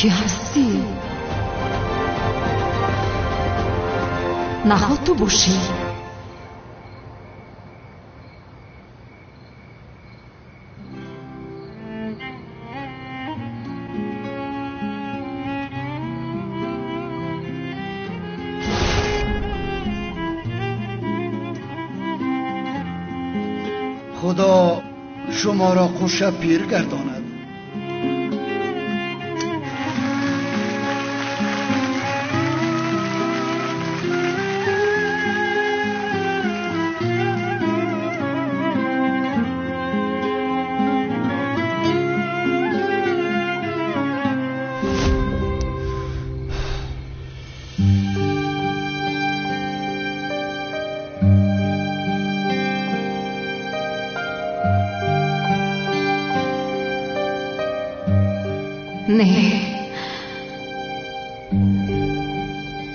Кӣ ҳастӣ? Наход ту бошӣ? Худо шуморо хуша пир гардонад. Не,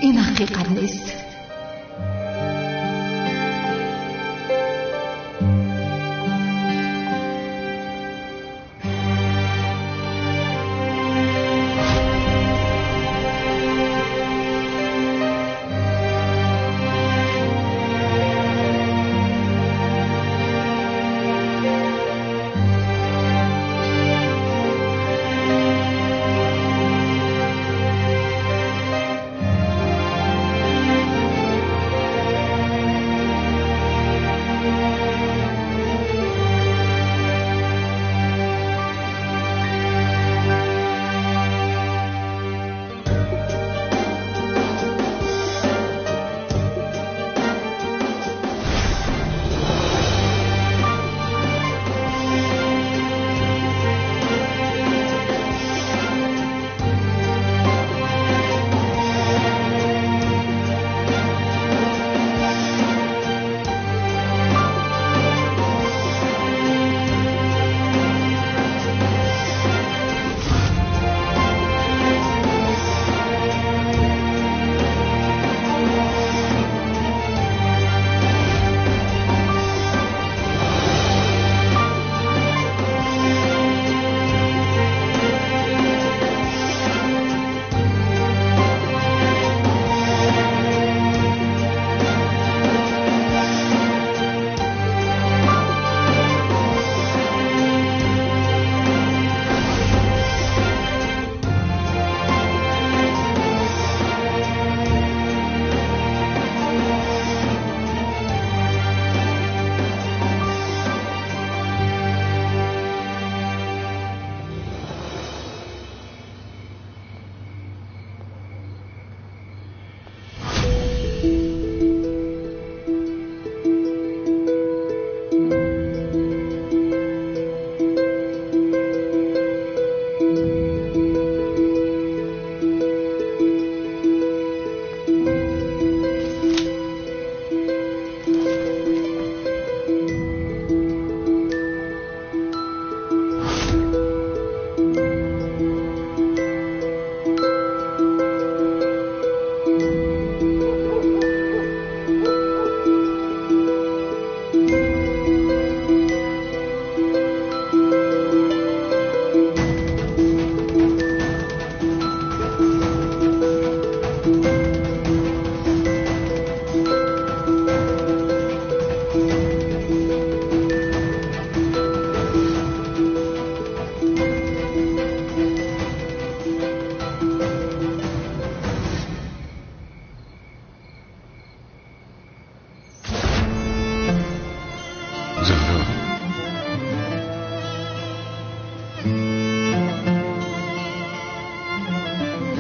ин ҳақиқат нест.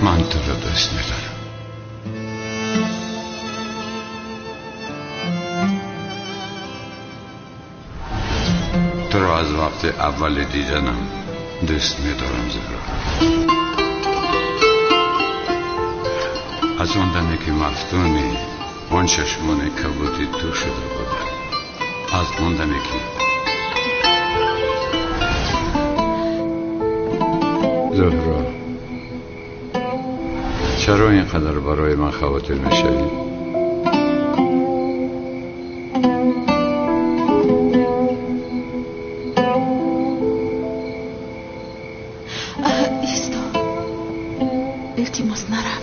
من تو را دوست می‌دارم. تو را از وقت اول دیدنم دوست می‌دارم زهرا. از آن دمی که مفتونی آن چشمان کبودی تو شده بودم، از آن دمی که زهرا چرا اینقدر برای من خاطر میشوی؟ ایستا. Илтимос, нарав.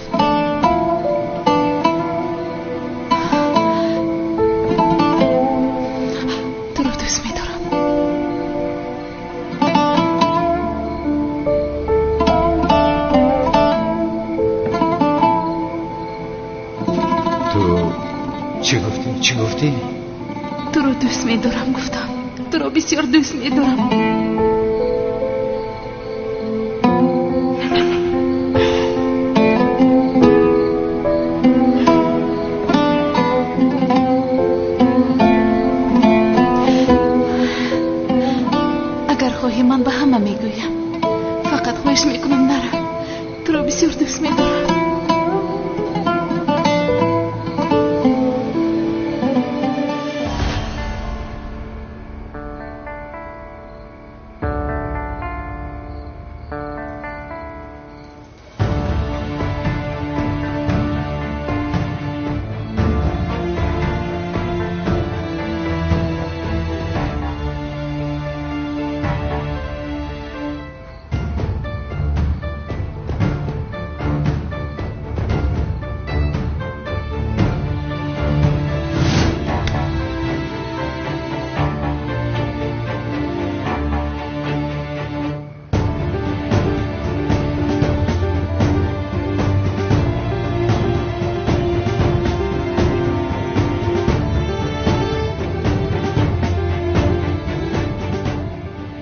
Туро дӯст медорам. Ту чӣ гуфтӣ? Чӣ гуфтӣ? Туро дӯст медорам гуфтам. Туро бисёр дӯст медорам. Агар хоҳӣ ман ба ҳама мегӯям. Фақат хоҳиш мекунам нарав. Туро бисёр дӯст медорам.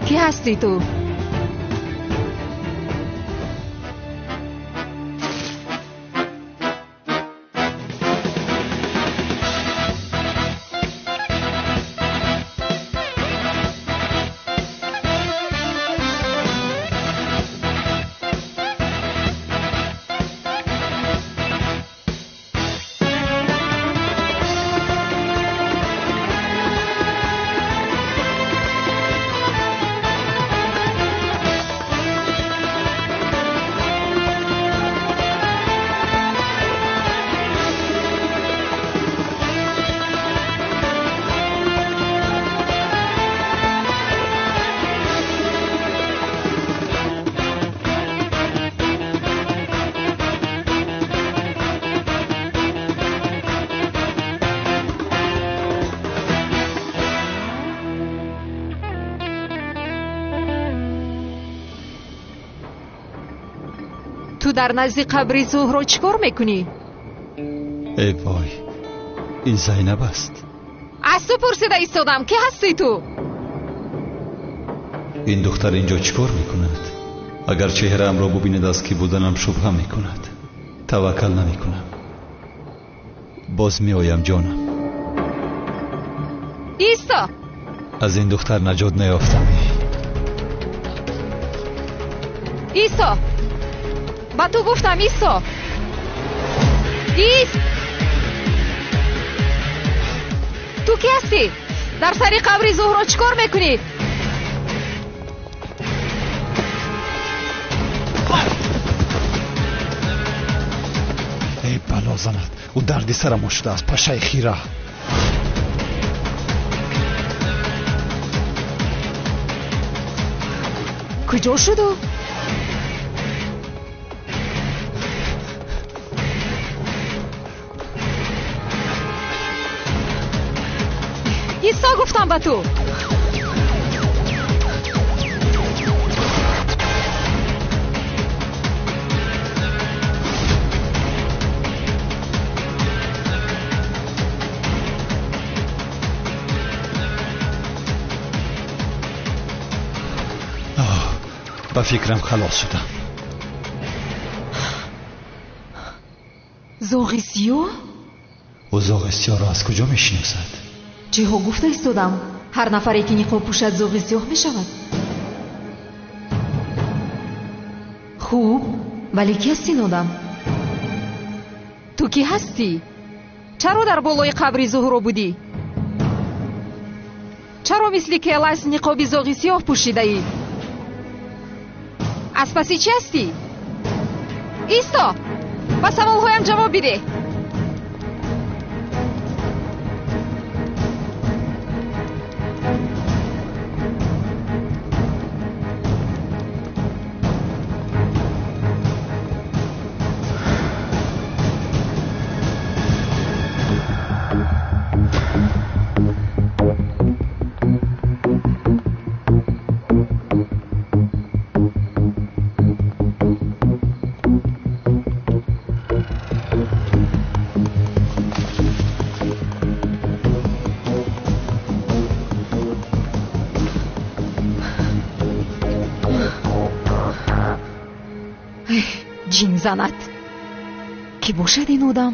Кӣ ҳастӣ ту? Ту дар назди қабри Зуҳро чӣ кор мекунӣ? Эй вой, ин Зайнаб аст. Аз ту пурсида истодам, кӣ ҳастӣ ту? Ин духтар инҷо чӣ кор мекунад? Агар чеҳраамро бубинад, аз кӣ буданам шубҳа мекунад. Таваккал намекунам. Боз меоям, ҷонам. Исто! Аз ин духтар наҷот наёфтам. Исто! Ба ту гуфтам, исто! Ист! Ту кӣ ҳастӣ? Дар сари қабри Зуҳро чӣ кор мекунӣ? Эй бало занад, ӯ дарди сарамо шудааст, пашаи хира. Куҷо шуду? Исто гуфтам ба ту. Ба фикрам халос шудам. Зоғи сиёҳ? Ӯ зоғи сиёҳро аз куҷо мешиносад? Чиҳо гуфта истодам? Ҳар нафаре ки ниқоб пӯшад зоғи сиёҳ мешавад. Хуб, вале кӣ ҳаст ин одам? Ту кӣ ҳастӣ? Чаро дар болои қабри Зуҳро будӣ? Чаро мисли келас ниқоби зоғи сиёҳ пӯшидаӣ? Аз паси чӣ ҳастӣ? Исто! Ба саволҳоям ҷавоб бидеҳ. Ҷин занад. Кӣ бошад ин одам?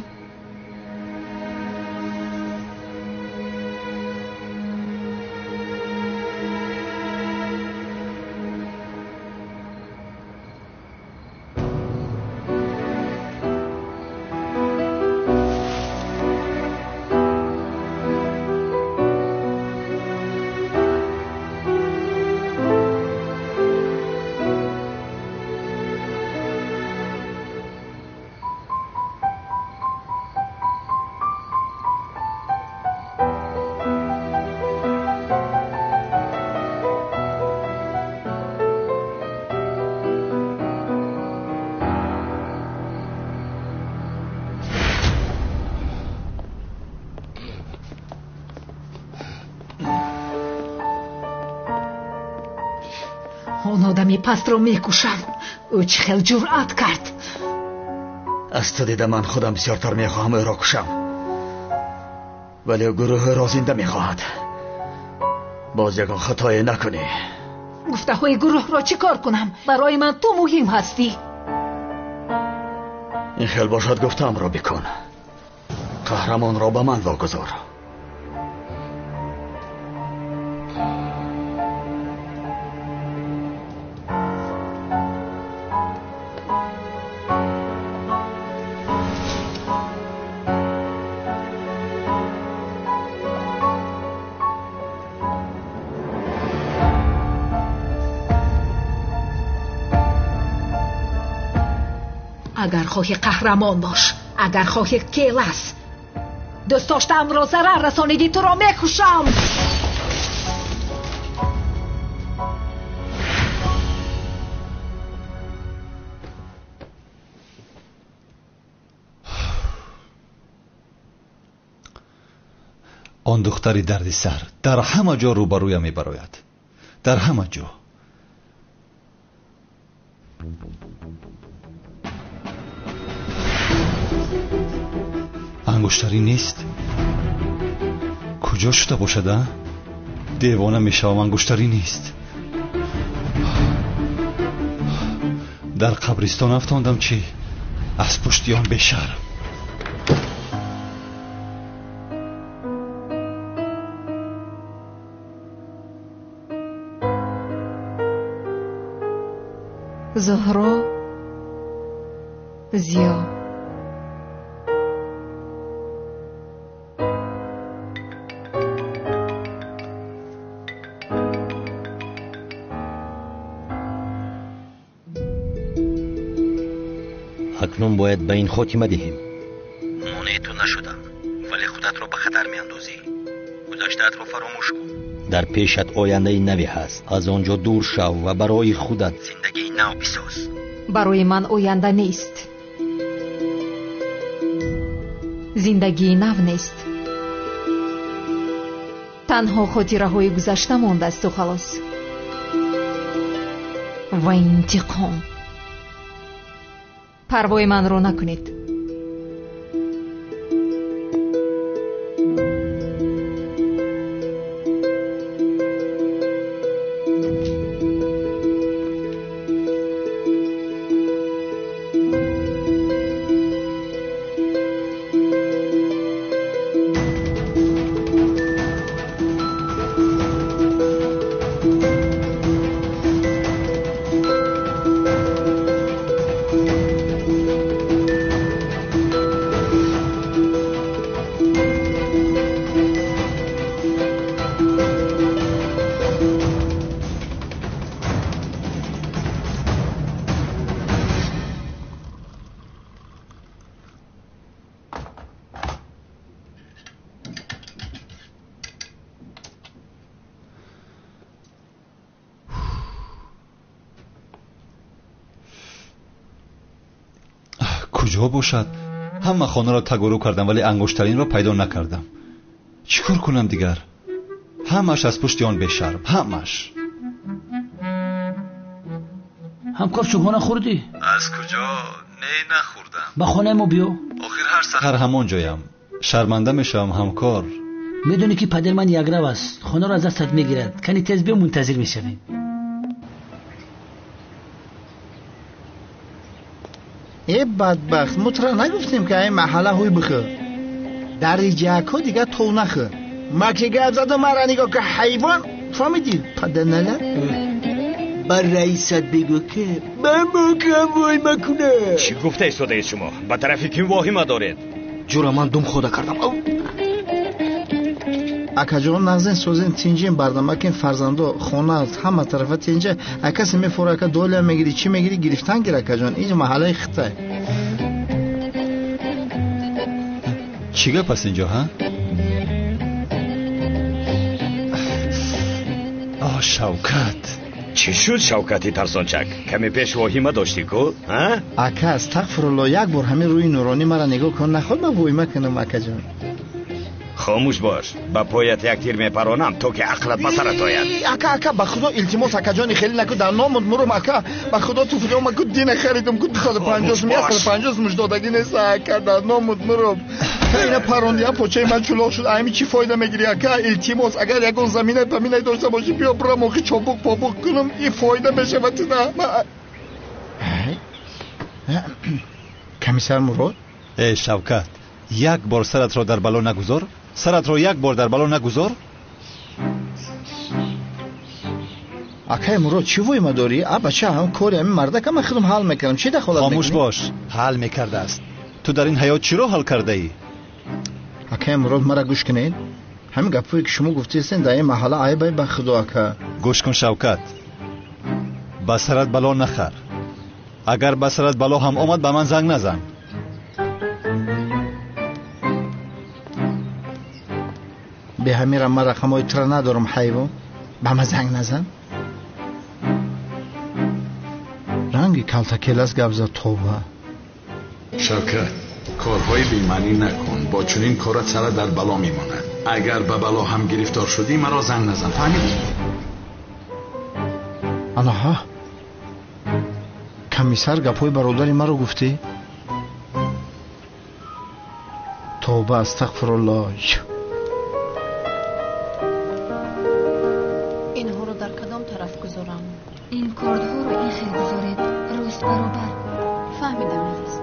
Он одами пастро мекушам. Ӯ чӣ хел ҷуръат кард? Аз ту дида ман худам бисёртар мехоҳам ӯро кушам, вале гурӯҳ ӯро зинда мехоҳад. Боз ягон хатое накунӣ. Гуфтаҳои гурӯҳро чӣ кор кунам? Барои ман ту муҳим ҳастӣ. Ин хел бошад, гуфтаамро бикун. Қаҳрамонро ба ман вогузор. Агар хоҳӣ қаҳрамон бош, агар хоҳӣ келас. Дӯст доштаамро зарар расонидӣ, туро мекушам. Он духтари дардисар дар ҳама ҷо рӯбарӯям мебарояд. Дар ҳама ҷо. Ангуштарӣ нест. Куҷо шуда бошад, а? Девона мешавам, ангуштарӣ нест. Дар қабристон афтондам, чӣ? Аз пушти он бешарм. Зуҳро, Зиё. Акнун бояд ба ин хотима диҳем. Монеи ту нашудам, вале худатро ба хатар меандозӣ. Гузаштаатро фаромӯш кун. Дар пешат ояндаи наве ҳаст. Аз он ҷо дур шав ва барои худат зиндагии нав бисоз. Барои ман оянда нест. Зиндагии нав нест. Танҳо хотираҳои гузашта мондасту халос. Ва интиқом. Парвои манро накунед. Куҷо бошад? Ҳама хонаро тагуру кардам, вале ангуштаринро пайдо накардам. Чӣ кор кунам дигар? Ҳамаш аз пушти он бешарм, ҳамаш. Ҳамкор, чӯбона хӯрдӣ? Аз куҷо? Не, нахӯрдам. Ба хонаи мо биё. Охир ҳар саҳар ҳамон ҷоям. Шарманда мешавам, ҳамкор. Медонӣ ки падари ман якрав аст. Хонаро аз дастат мегирад. Кани тез биё, мунтазир мешавем. Э бадбахт, мо тура нагуфтем ки ай маҳалла ҳуй бихӯр. Дариҷаакҳо дигар тов нахӯр. Ма ки гап задам, мара нигоҳ ки ҳайвон, фаҳмидӣ, паданала? Ба раисат бигӯ ки ман бокам вой макунам. Чӣ гуфта истодаед шумо? Ба тарафи ким воҳима доред? Ҷура, ман дум хода кардам. Акаҷон, нағзен созен тинҷен бардамакин фарзандо хона ҳама тарафа тинҷа. Акасе мефора ака долия мегири, чӣ мегири, гирифтан гир акаҷон. Инҷа маҳаллаи хитай. Чӣ гап аст инҷо, ҳа? О, Шавкат. Чӣ шуд, Шавкати тарсончак? Каме пеш воҳима доштӣ ку, ҳа? Ака, астағфирулло, як бор ҳамин рӯи нуронӣ мара нигоҳ кун, наход ман воҳима кунам, акаҷон. Хомӯш бош, ба поят як тир мепаронам, то ки ақлат ба сарат ояд. Ака, ака, ба худо илтимос, акаҷони, хеле наку, дар номуд мурум, ака. Ба худо туфлиёма ку дина харидум ку 250 сум, 150 сумш додагӣ нест, ака, дар номуд мурум. Ина парондия почаи ман чулоқ шуд, ами чӣ фоида мегирӣ, ака? Илтимос, агар ягон замина паминай дошта бошӣ, биё бирам охи чобуқ побуқ кунам, и фоида мешавад тина. Комиссар Мурод? Э, Шавкат, як бор саратро дар бало нагузор. Саратро як бор дар бало нагузор. Акай Мурод, чӣ воима дорӣ? А бача, ҳам кори ҳамин мардака ман худам ҳал мекардам. Чӣ дахолат мекунӣ? Хомӯш бош, ҳал мекардааст. Ту дар ин ҳаёт чиро ҳал кардаӣ? Акай Мурод, мара гӯш кунед. Ҳамин гапҳое ки шумо гуфтаистен дар ин маҳалла айбай ба худо, ака. Гӯш кун, Шавкат, ба сарат бало нахар. Агар ба сарат бало ҳам омад, ба ман занг назан. Беҳамира ман рақамҳои тура надорам, ҳайвон. Ба ман занг назан. Ранги калтакелас гап зад, тоба. Шавкат, корҳои бемаънӣ накун. Бо чунин корат сарат дар бало мемонад. Агар ба бало ҳам гирифтор шудӣ, маро занг назан, фаҳмидӣ? Анаҳа, комиссар гапҳои бародари маро гуфтӣ? Тоба, астағфируллоҳ. Инҳоро дар кадом тараф гузорам? Ин кордҳоро ин хел гузоред, рост баробар. Фаҳмидам, Мелис.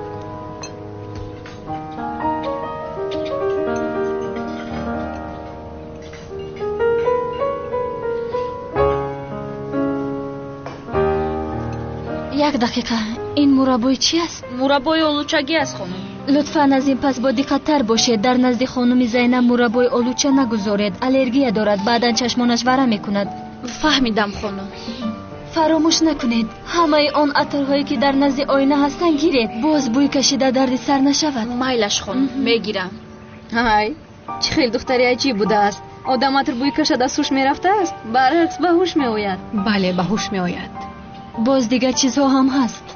Як дақиқа, ин мураббои чӣ аст? Мураббои олучагӣ аст, хонум. Лутфан аз ин пас бо диққаттар бошед. Дар назди хонуми Зайнаб мураббои олуча нагузоред. Аллергия дорад, баъдан чашмонаш варам мекунад. Фаҳмидам, хонум. Фаромӯш накунед, ҳамаи он атрҳое ки дар назди оина ҳастанд гиред. Боз бӯй кашида дарди сар нашавад. Майлаш, хонум, мегирам. Ҳай, чӣ хел духтари аҷиб будааст. Одам атр бӯй кашад аз ҳуш мерафтааст, баръакс ба ҳуш меояд. Бале, ба ҳуш меояд. Боз дигар чизҳо ҳам ҳаст.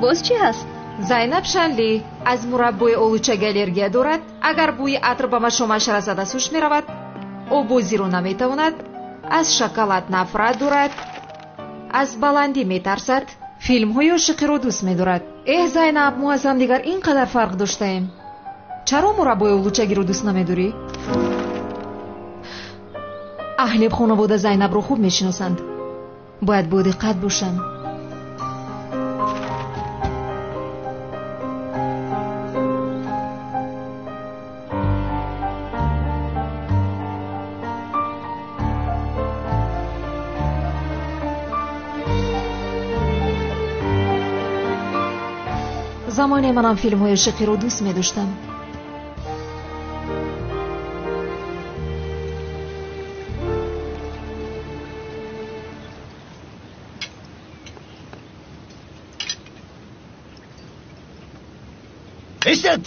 Боз чӣ ҳаст? Зайнаб Шанли аз мураббои олучаги аллергия дорад. Агар бӯи атр ба машомаш расад, аз ҳуш меравад. Обозиро наметавонад. Аз шоколад нафрат дорад. Аз баландӣ метарсад. Филмҳои ошиқиро дӯст медорад. Эҳ, Зайнаб, мо аз ҳамдигар ин қадар фарқ доштаем. Чаро мураббои олучагиро дӯст намедорӣ? Аҳли хонавода Зайнабро хуб мешиносанд. Бояд бодиққат бошам. Замоне манам филмҳои ошиқиро дӯст медоштам. Истед!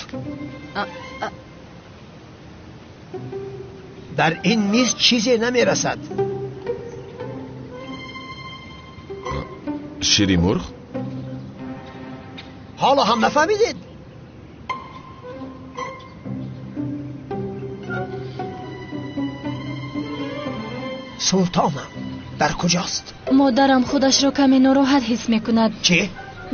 Дар ин миз чизе намерасад. Шири мурғ? Ҳоло ҳам нафаҳмидед? Султонам дар куҷост? Модарам худашро каме нороҳат ҳис мекунад. Чӣ?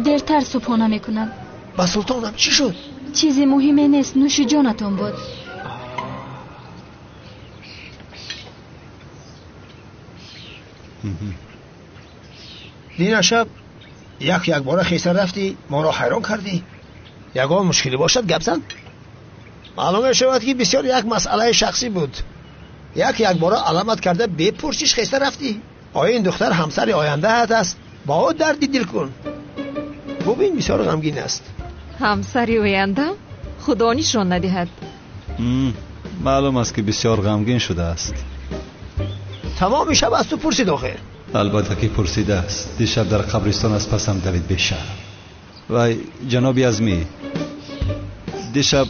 Дертар субҳона мекунад. Ба султонам чӣ шуд? Чизи муҳиме нест, нӯши ҷонатон буд. Дина шаб Як бора хеста рафтӣ, моро ҳайрон кардӣ. Ягон мушкилӣ бошад, гап зан. Маълум мешавад, ки бисёр як масъалаи шахсӣ буд. Як бора аламат карда бепурсиш хеста рафтӣ. Оё ин духтар ҳамсари ояндаат аст? Бо ӯ дарди дил кун. Бубин, бисёр ғамгин аст. Ҳамсари ояндам? Худо нишон надиҳад. Маълум аст, ки бисёр ғамгин шудааст. Тамоми шаб аз ту пурсид охир. Албатта ки пурсидааст. Дишаб дар қабристон аз пасам давид бешарм. Вай, ҷаноби Азмӣ, дишаб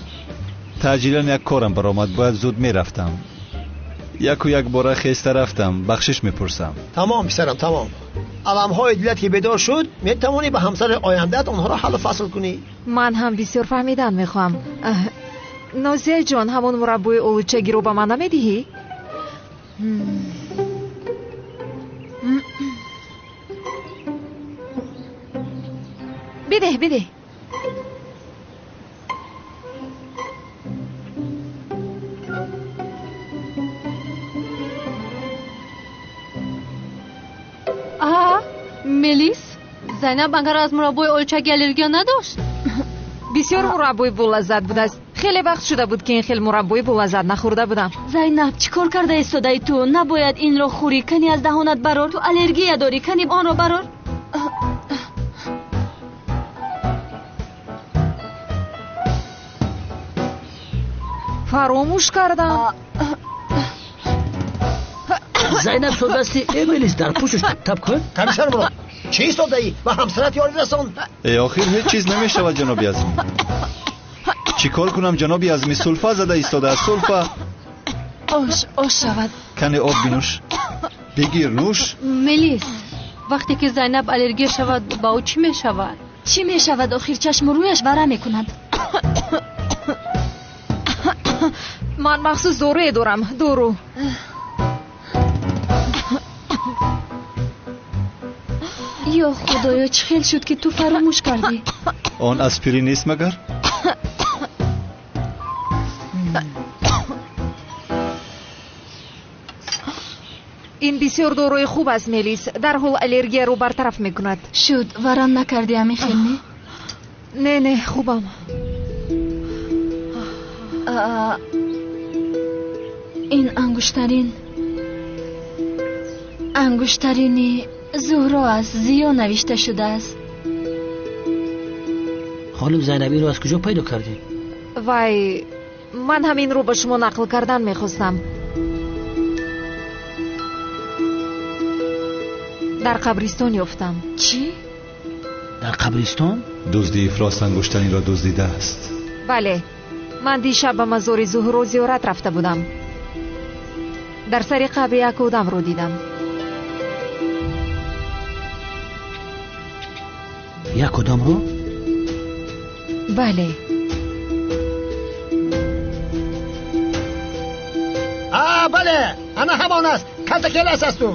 таъҷилан як корам баромад, бояд зуд мерафтам. Яку як бора хеста рафтам, бахшиш мепурсам. Тамом писарам, тамом. Аламҳои дилат ки бедор шуд, метавонӣ ба ҳамсари ояндаат онҳоро ҳаллу фасл кунӣ. Ман ҳам бисёр фаҳмидан мехоҳам. Нозия ҷон, ҳамон мураббои олучагиро ба ман намедиҳӣ? Бидеҳ, бидеҳ. Мелис, Зайнаб агар аз мураббои олучагӣ аллергия надошт? Бисёр мураббои болаззат будааст. Хеле вақт шуда буд, ки ин хел мураббои болаззат нахӯрда будам. Зайнаб, чӣ кор карда истодаи ту? Набояд инро хӯрӣ. Кани аз даҳонат барор. Ту аллергия дорӣ. Кани онро барор. Фаромӯш кардам. Зайнаб, ту дасти Эмилис дар пӯшиш тап кун. Комиссар Мурод, чӣ истодаӣ? Ба ҳамсарат ёрӣ расон. Э, охир ҳеҷ чиз намешавад, ҷаноби Азмӣ. Чӣ кор кунам, ҷаноби Азмӣ? Сулфа зада истодааст, сулфа. Ош, ош шавад. Кане об бинӯш. Бигир, нӯш. Мелис, вақте ки Зайнаб аллергия шавад, ба ӯ чӣ мешавад? Чӣ мешавад? Охир чашму рӯяш варам мекунад. Ман махсус доруе дорам, дору. Ё худоё, чӣ хел шуд, ки ту фаромӯш кардӣ? Он аспирин нест магар? Ин бисёр доруи хуб аст, Мелис. Дарҳол аллергияро бартараф мекунад. Шуд, варам накардӣ ҳамин хел, не? Не, не, хубам. Ин ангуштарин, ангуштарини Зуҳро аст, зиё навишта шудааст. Хонум Зайнаб, инро аз куҷо пайдо кардӣ? Вай, ман ҳаминро ба шумо нақл кардан мехостам. Дар қабристон ёфтам. Чӣ? Дар қабристон? Дузди ифлос ангуштаринро дуздидааст. Бале, ман дишаб ба мазори Зуҳро зиёрат рафта будам. Дар сари қабри як одамро дидам. Як одамро? Бале. Бале, ана ҳамон аст. Калтакелас аст ӯ.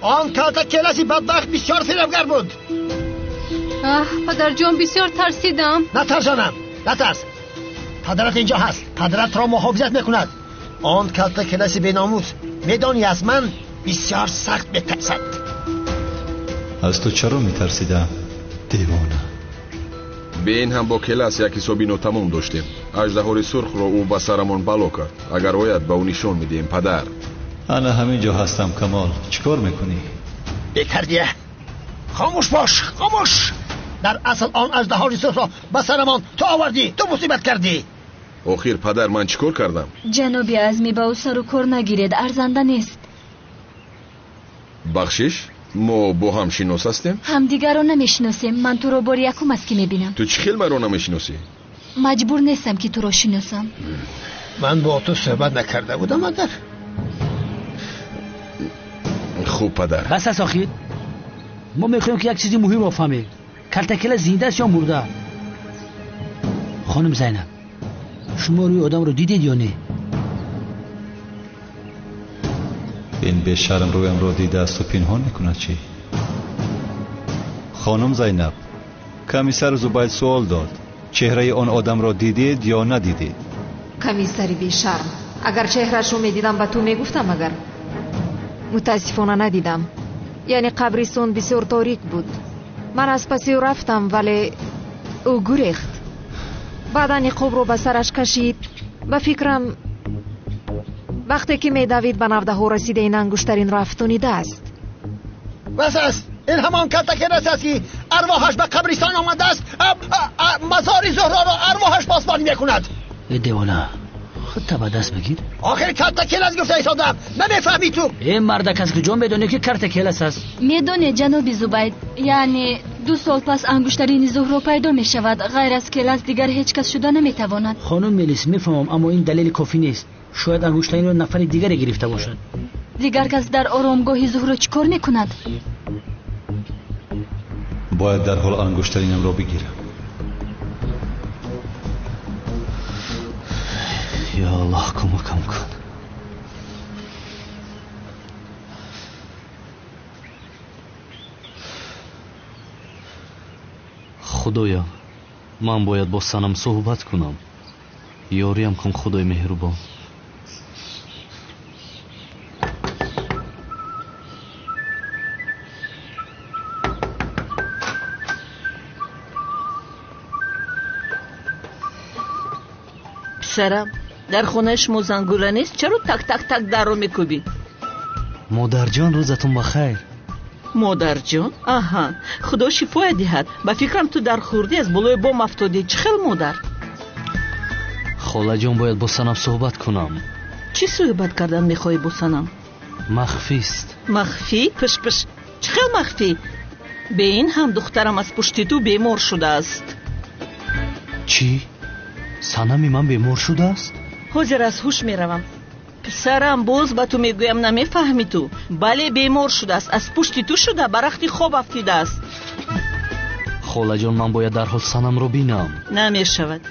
Он калтакеласи бадбахт бисёр фиребгар буд. Аҳ, падарҷон, бисёр тарсидам. Натарс, ҷонам, натарс. Падарат инҷо ҳаст. Падаратро муҳофизат мекунад. Он калтакеласи беномус, медонӣ, аз ман бисёр сахт метарсад. Аз ту чаро метарсидам, девона? Бе ин ҳам бо келас як ҳисоби нотамом доштем. Аждаҳори сурхро ӯ ба сарамон бало кард. Агар ояд, ба ӯ нишон медиҳем, падар. Ана ҳамин ҷо ҳастам, Камол. Чӣ кор мекунӣ? Бекардия, хомӯш бош, хомӯш. Дар асл он аждаҳори сурхро ба сарамон ту овардӣ, ту мусибат кардӣ. Охир, падар, ман чӣ кор кардам? Ҷаноби Азмӣ, ба ӯ сару кор нагиред, арзанда нест. Бахшиш, мо бо ҳам шинос ҳастем? Ҳамдигарро намешиносем. Ман туро бори якум аст, ки мебинам. Ту чӣ хел маро намешиносӣ? Маҷбур нестам, ки туро шиносам. Ман бо ту суҳбат накарда будам агар? Хуб, падар. Бас аст охир. Мо мехоҳем, ки як чизи муҳимро фаҳмем. Калтакела зинда аст ё мурда? Хонум Зайнаб, шумо рӯи одамро дидед ё не? Ин бешарм рӯямро дидаасту пинҳон мекунад чӣ? Хонум Зайнаб, комиссар Зубайд суол дод: чеҳраи он одамро дидед ё надидед? Комиссари бешарм, агар чеҳрашро медидам, ба ту мегуфтам. Агар мутаассифона надидам. Яъне қабристон бисёр торик буд. Ман аз паси ӯ рафтам, вале ӯ гурехт. Баъдан ниқобро ба сараш кашид. Ба фикрам, вақте ки медавид ба навдаҳо расида ин ангуштаринро афтонидааст. Бас аст! Ин ҳамон картакелас аст, ки арвоҳаш ба қабристон омадааст. Мазори Зуҳроро арвоҳаш посбонӣ мекунад. Э девона, худта ба даст бигир. Охир картакелас гуфта истодам, намефаҳмӣ ту. Э мардак, аз куҷо медонӣ, ки картакелас аст? Медонед, ҷаноби Зубайд, яъне 2 сол пас ангуштарини Зуҳро пайдо мешавад. Ғайр аз келас дигар ҳеҷ кас шуда наметавонад. Хонум Мелис, мефаҳмам, аммо ин далели кофӣ нест. Шояд ангуштаринро нафари дигаре гирифта бошад. Дигар кас дар оромгоҳи Зуҳро чӣ кор мекунад? Бояд дарҳол ангуштаринамро бигирам. Ё Аллоҳ, кӯмакам кун. Худоё, ман бояд бо Санам суҳбат кунам. Ёриям кун, Худои меҳрубон. Писарам, дар хонаи шумо зангула нест? Чаро так так так дарро мекӯбӣ? Модарҷон, рӯзатон бахайр. Модарҷон? Аҳа, Худо шифоя диҳад. Ба фикрам, ту дар хурдӣ аз болои бом афтодӣ. Чӣ хел модар? Холаҷон, бояд бо Санам суҳбат кунам. Чӣ суҳбат кардан мехоҳӣ бо Санам? Махфист. Махфӣ? Пиш-пиш, чӣ хел махфӣ? Бе ин ҳам духтарам аз пушти ту бемор шудааст. Чӣ? Санами ман бемор шудааст? Ҳозир аз ҳуш меравам. Писарам, боз ба ту мегӯям, намефаҳмӣ ту. Бале, бемор шудааст. Аз пушти ту шуда ба рахти хоб афтидааст. Холаҷон, ман бояд дарҳол Санамро бинам. Намешавад.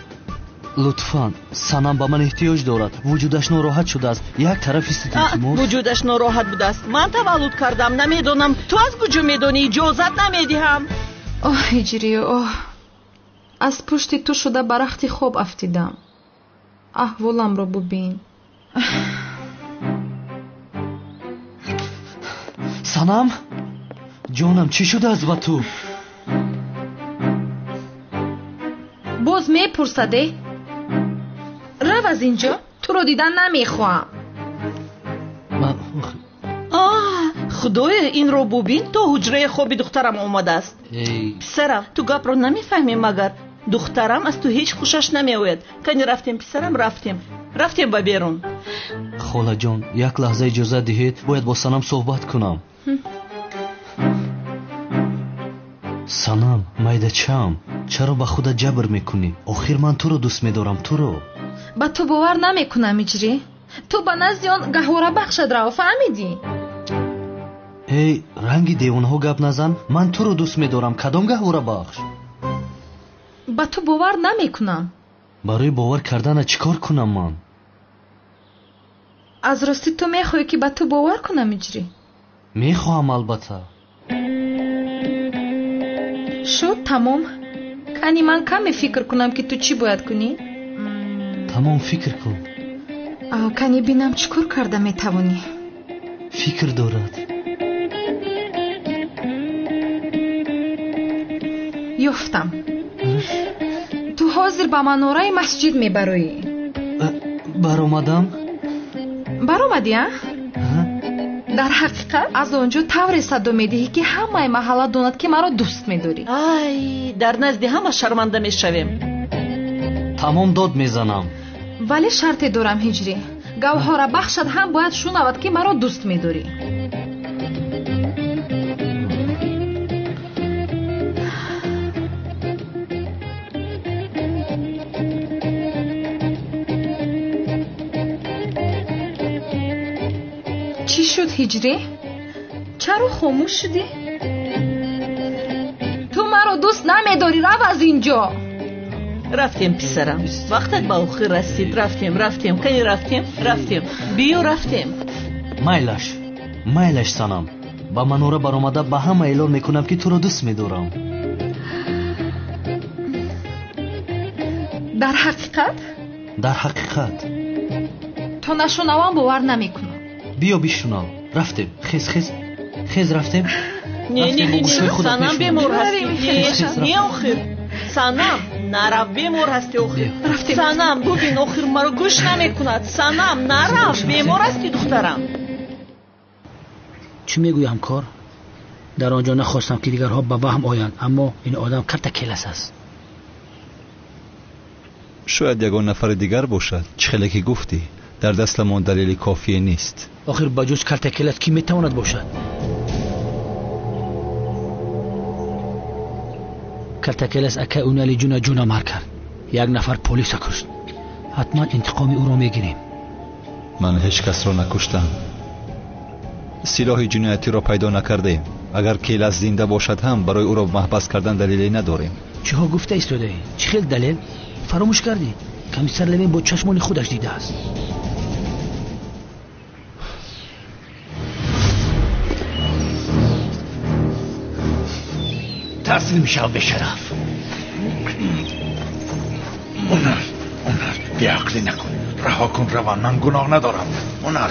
Лутфан, Санам ба ман эҳтиёҷ дорад. Вуҷудаш нороҳат шудааст. Як тарафи илтимос. Вуҷудаш нороҳат будааст. Ман таваллуд кардам, намедонам. Ту аз куҷо медонӣ? Иҷозат намедиҳам. Оҳ, Ҳиҷрӣ, оҳ, аз пушти ту шуда ба рахти хоб афтидам. Аҳволамро бубин. Санам, ҷонам, чӣ шудааст ба ту? Боз мепурсаде? Рав аз инҷо, туро дидан намехоҳам. Худоё, инро бубин, то ҳуҷраи хоби духтарам омадааст. Писарам, ту гапро намефаҳмӣ магар? Духтарам аз ту ҳеҷ хушаш намеояд. Кани рафтем, писарам, рафтем. Рафтем ба берун. Холаҷон, як лаҳза иҷозат диҳед, бояд бо Санам суҳбат кунам. Санам, майдачам, чаро ба худат ҷабр мекунӣ? Охир ман туро дӯст медорам, туро. Ба ту бовар намекунам, Иҷрӣ. Ту ба назди он гаҳворабахшат рав, фаҳмидӣ? Эй, ранги девонаҳо гап назан. Ман туро дӯст медорам. Кадом гаҳворабахш? Ба ту бовар намекунам. Барои бовар кардана чӣ кор кунам ман? Аз ростӣ ту мехоҳӣ, ки ба ту бовар кунам, Иҷрӣ? Мехоҳам, албатта. Шуд, тамом. Кани ман каме фикр кунам, ки ту чӣ бояд кунӣ? Тамом, фикр кун. Кани бинам, чӣ кор карда метавонӣ? Фикр дорад. Ёфтам. Ту ҳозир ба манораи масҷид мебароӣ. Баромадам? Баромадӣ, а? Дар ҳақиқат аз он ҷо тавре садо медиҳӣ, ки ҳамаи маҳалла донад, ки маро дӯст медорӣ. Ай, дар назди ҳама шарманда мешавем. Тамом, дод мезанам. Вале шарте дорам, Ҳиҷрӣ. Гавҳорабахшат ҳам бояд шунавад, ки маро дӯст медорӣ. Чӣ шуд, Ҳиҷрӣ? Чаро хомӯш шудӣ? Ту маро дӯст намедорӣ, рав аз инҷо. Рафтем, писарам, вақтат ба охир расид. Рафтем, рафтем, кани рафтем, рафтем, биё, рафтем. Майлаш, майлаш, Санам. Ба манора баромада ба ҳама эълон мекунам, ки туро дӯст медорам. Дар ҳақиқат? Дар ҳақиқат. То нашунавам бовар намекунам. Биё бишунав. Рафтем, хез, хез, хез, рафтем. Не, не, не, Санам бемор ҳастӣ. Не, охир. Санам, нарав, бемор ҳастӣ охир. Санам, бубин, охир маро гӯш намекунад. Санам, нарав, бемор ҳастӣ духтарам. Чӣ мегӯӣ ҳамкор? Дар он ҷо нахостам ки дигарҳо ба ваҳм оянд, аммо ин одам карта келас аст. Шояд ягон нафари дигар бошад. Чӣ хеле ки гуфтӣ, дар дастамон далели кофие нест. Охир ба ҷуз карта келас кӣ метавонад бошад? Картакелас акай Унали ҷуна ҷуна мар кард. Як нафар полиса кушт. Ҳатман интиқоми ӯро мегирем. Ман ҳеҷ касро накуштам. Силоҳи ҷиноятиро пайдо накардаем. Агар Келас зинда бошад ҳам барои ӯро маҳбас кардан далеле надорем. Чиҳо гуфта истодаӣ? Чӣ хел далел? Фаромӯш кардӣ? Комиссар Левин бо чашмони худаш дидааст. Таслим шав бешараф. Онар, Онар, беақлӣ накун. Раҳо кун раван, ман гуноҳ надорам. Онар.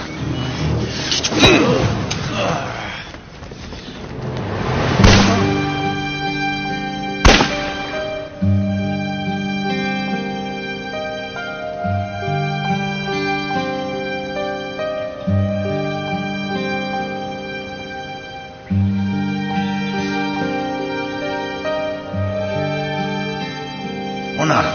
Онар.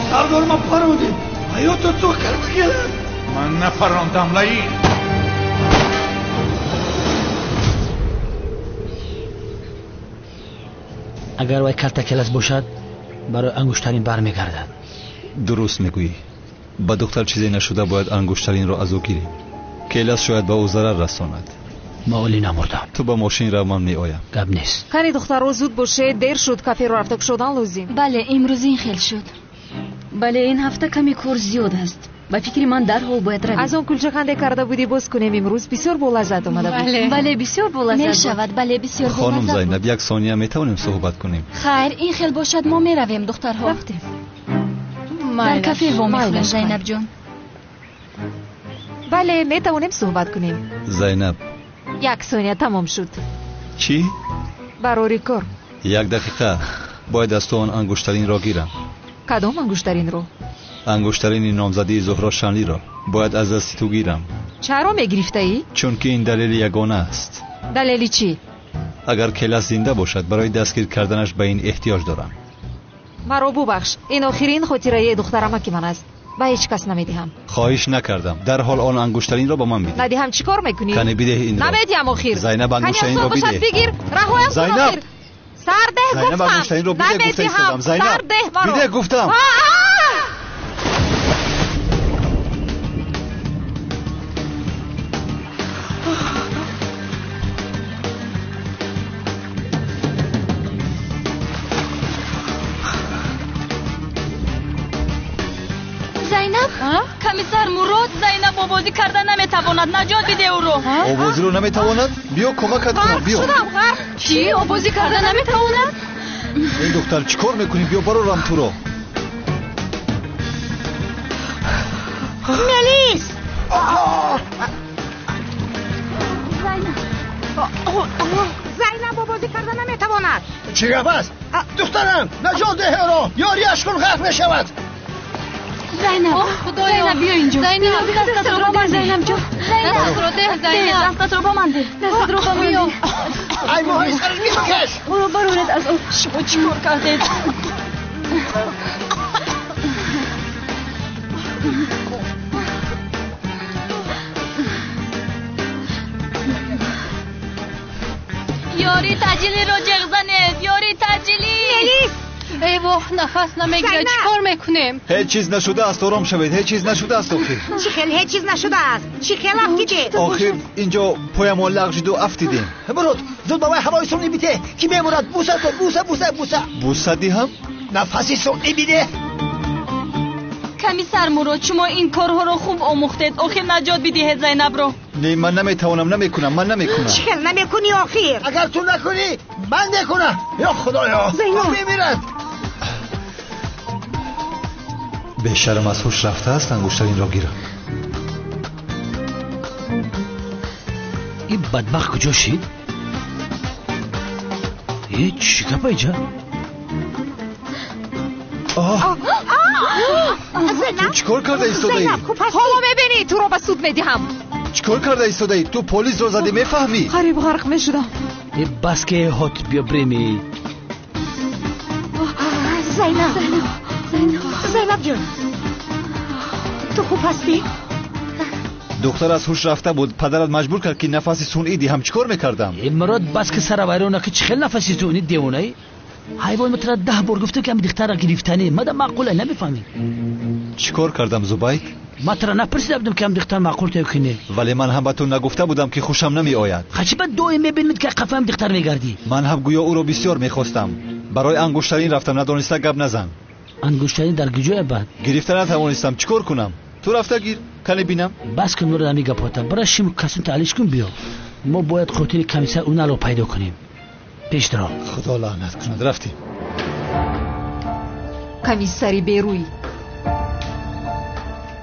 Сардор, ман парондем. Ҳаётро ту карда келам. Ман напарондам, Лаин. Агар вай карта келас бошад, барои ангуштарин бармегардад. Дуруст мегӯӣ. Ба духтар чизе нашуда бояд ангуштаринро аз ӯ гирем. Келас шояд ба ӯ зарар расонад. Ма олӣ намурдам. Ту ба мошин рав, ман меоям. Гап нест. Кани духтаро, зуд бошед, дер шуд, каферо рафта кушодан лозим. Бале, имрӯз ин хел шуд. Бале, ин ҳафта каме кор зиёд аст. Ба фикри ман дарҳол бояд равем. Аз он кулчаханде карда будӣ боз кунем имрӯз, бисёр болаззат омада буд. Бале, бисёр болаззат мешавад. Бале, бисёр болаззат. Хонум Зайнаб, як сония метавонем суҳбат кунем? Хайр, ин хел бошад, мо меравем, духтарҳо. Рафтем. Дар кафе вомехӯрем, Зайнабҷон. Бале, метавонем суҳбат кунем. Зайнаб, як сония тамом шуд. Чӣ? Барори кор. Як дақиқа. Бояд аз ту он ангуштаринро гирам. Кадом ангуштаринро? Ангуштарини номзадии Зуҳро Шанлиро бояд аз дасти ту гирам. Чаро мегирифтаӣ? Чунки ин далели ягона аст. Далели чӣ? Агар Келас зинда бошад, барои дастгир карданаш ба ин эҳтиёҷ дорам. Маро бубахш, ин охирин хотираи духтарамаки ман аст. Ба ҳеҷ кас намедиҳам. Хоҳиш накардам. Дарҳол он ангуштаринро ба ман бидеҳ. Надиҳам чӣ кор мекунӣ? Кане бидеҳ инро. Намедиҳам охир. Зайнаб, ангуштаринро бидеҳ. Бигир, раҳоям кун охир. Сардеҳ гуфтам. Зайнаб, ангуштаринро бидеҳ гуфта истодам. Зайнаб, бидеҳ гуфтам. Зайнаб, комиссар Мурод Зайнаб обозӣ карда наметавонад. Наҷот биде ӯро. Обозиро наметавонад? Биё кӯмакат кунам, биё. Шудам ғарқ. Чӣ? Обозӣ карда наметавонад? Эй духтар, чӣ кор мекунӣ? Биё барорам туро. Мелис! Зайнаб. Зайнаб обозӣ карда наметавонад. Чӣ гап аст? Духтарам, наҷот деҳ ӯро. Ёрияш кун, ғарқ мешавад. Зайнаб, Зайнаб, биё инҷо. Зайнаб, дастатро ба ман деҳ. Зайнаб ҷон, дастатро деҳ, Зайнаб. Дастатро ба ман деҳ. Дастатро ба ман деҳ. Ай моҳи сараш бикаш. Ӯро бароред аз об. Шумо чӣ кор кардед? Ёри таъҷилиро ҷеғ занед, ёри таъҷилӣ. Мелис! Эй воҳ, нафас намегирад, чӣ кор мекунем? Ҳеҷ чиз нашудааст, ором шавед, ҳеҷ чиз нашудааст охир. Чӣ хел ҳеҷ чиз нашудааст? Чӣ хел афтидед? Охир инҷо поямон лағжиду афтидем. Мурод, зуд ба вай ҳавои сунъӣ бидеҳ, ки мемурад. Буса кун, буса, буса, буса. Буса диҳам? Нафаси сунъӣ бидеҳ. Комиссар Мурод, шумо ин корҳоро хуб омӯхтед. Охир наҷот бидиҳед Зайнабро. Не, ман наметавонам, намекунам, ман намекунам. Чӣ хел намекунӣ охир? Агар ту накунӣ, ман мекунам. Ё Худоё, Зайнаб мемирад. Бешарм аз ҳуш рафтааст, ангуштаринро гирам. Ин бадбахт куҷо шид? Э, чӣ гапа иҷа? Ту чӣ кор карда истодаӣ? Ҳоло мебинӣ, туро ба суд медиҳам. Чӣ кор карда истодаӣ? Ту полисро задӣ, мефаҳмӣ? Қариб ғарқ мешудам. Э, бас ки ҳот, биё биреми. Зайнаб, Зайнаб ҷон, ту хуб ҳастӣ? Духтар аз ҳуш рафта буд, падарат маҷбур кард, ки нафаси сунъӣ диҳам. Чӣ кор мекардам? Э, Мурод, бас ки сара вайрон накӣ, чӣ хел нафаси сунъӣ, девонаӣ? Ҳайвон, ма тара 10 бор гуфтам, ки ҳами духтарро гирифтанӣ. Мада маъқула, намефаҳмӣ. Чӣ кор кардам, Зубайд? Ма тара напурсида будам, ки ҳам духтар маъқул таю ки не. Вале ман ҳам ба ту нагуфта будам, ки хушам намеояд. Хачи ба доим мебинед, ки қафаам духтар мегардӣ. Ман ҳам гӯё ӯро бисёр мехостам. Барои ангуштарин рафтам, надониста гап назан. Ангуштарин дар куҷоя бад? Гирифта натавонистам, чӣ кор кунам? Ту рафта гир, кане бинам. Бас кун, Мурод, ҳами гапота. Бара шим касун таълиш кун, биё. Мо бояд қотили комиссар Уналро пайдо кунем. Пеш даро. Худо лаънат кунад, рафтем. Комиссари берӯй,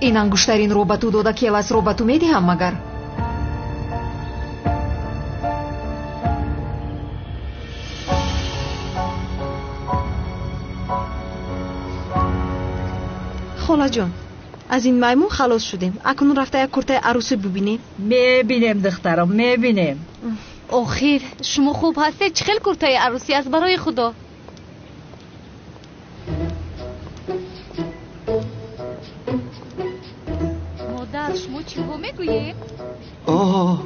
ин ангуштаринро ба ту дода, келасро ба ту медиҳам магар? Холаҷон, аз ин маймун халос шудем. Акнун рафта як куртаи арӯсӣ бубинем. Мебинем, духтарам, мебинем. Охир шумо хуб ҳастед? Чӣ хел куртаи арӯсӣ аст барои худо? Модар, шумо чиҳо мегӯед? Оҳ,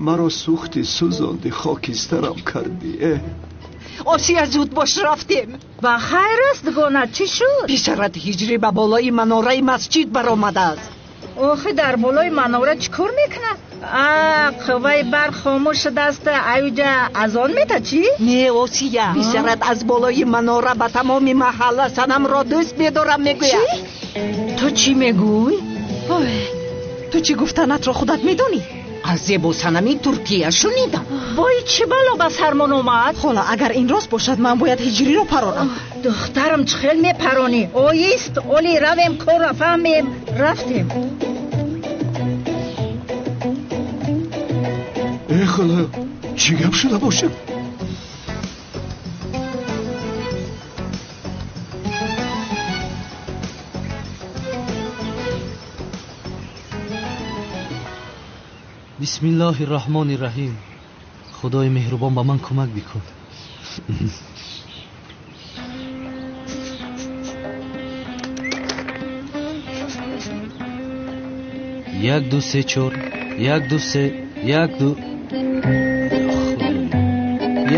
маро сӯхти, сӯзонди, хокистарам кардӣ. Осия, зуд бош, рафтем. Ба хайр аст, дугона, чӣ шуд? Писарат ҳиҷрӣ ба болои манораи масҷид баромадааст. Охи дар болои манора чӣ кор мекунад? А, қувваи барқ хомӯш шудааст, аюҷа азон мета чӣ? Не, Осия, писарат аз болои манора ба тамоми маҳалла санамро дӯст медорам мегӯяд. Ту чӣ мегӯй? Ту чӣ гуфтанатро худат медонӣ? Аз зебо санами Туркия шунидам. Вой, чӣ бало ба сармон омад? Хола, агар ин рост бошад, ман бояд ҳиҷриро паронам. Духтарам, чӣ хел мепаронӣ? Оист, оли равем, корро фаҳмем. Рафтем. Э, худоё, чӣ гап шуда бошад? Бисмиллоҳи раҳмони раҳим. Худои меҳрубон, ба ман кӯмак бикун. Як, ду, се, чор, як, ду, се, як, ду,